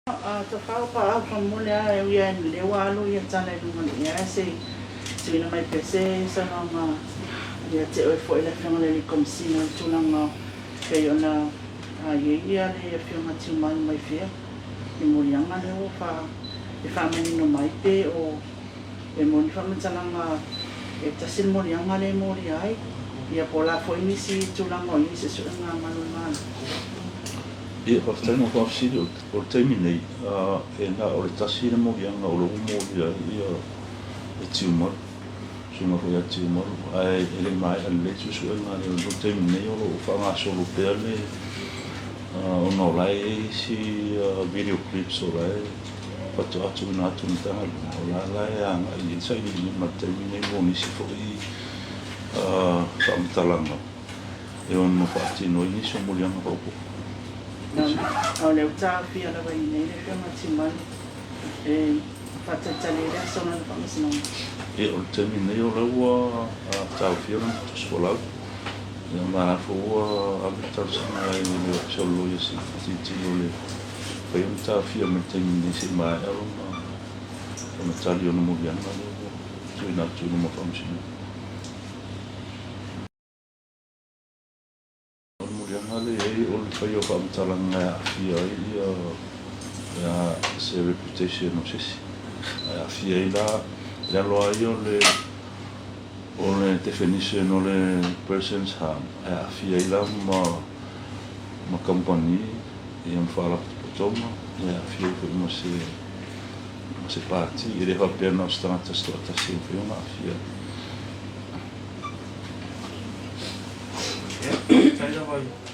Tofau paau faamolemole lava e ui lava ina lea ua alu ia tala i luga o le ea se i tuuina mai pea se saunoaga ia te oe foi le Afioga i le Alii Komesina i le tulaga pei ona i ai ia le Afioga Tiumalu mai fea i moliaga lea ua fa e faamanino mai pe o e moni faamatalaga e tasi le moliaga lea e molia ai ia po o le a foi nisi tulaga o i ai ni suesuega a malu o le Malo. Ia, faafetai mo faafesili. O le taimi nei, e na o le tasi le moliaga o lo o molia ai ia le Tiumalu, susuga foi ia Tiumalu, ae e le i maea lelei suesuega a leoleo. O le taimi nei o lo o faagasolo pea le, ona o la e i ai isi video clips o la e faatoa tuuina atu i le Matagaluega, o la la e agai i ai le sailiiliga i le taimi nei mo nisi foi faamatalaga. E ono faatino ai nisi o moliaga faaopoopo. A o lea ua taofia lava i inei le Afioga Tiumalu e faatalitali ai le aso o lana faamasinoga. Ia, o le taimi nei o lea ua taofia lana tusifolau, ia ma o la foi ua ave le talosaga i le Ofisa o le Loia Sili e tilotilo i le mafai ona taofia mai le taimi nei se i maea lona tali i ona moliaga lea ua tuuina atu i luma o le Faamasinoga. O le muliaga lea e i ai o le faia o faamatalaga e aafia ai ia se reputation o se isi. E aafia ai la i lalo lava ia o le o le definition o le person's harm, e aafia ai la ma ma kamupani ia ma faalapotopotoga, e aafia ai foi ma se ma se pati. E le faapea na o se tagata se toatasi e mafai ona aafia ai. Ia, faafetai lava i.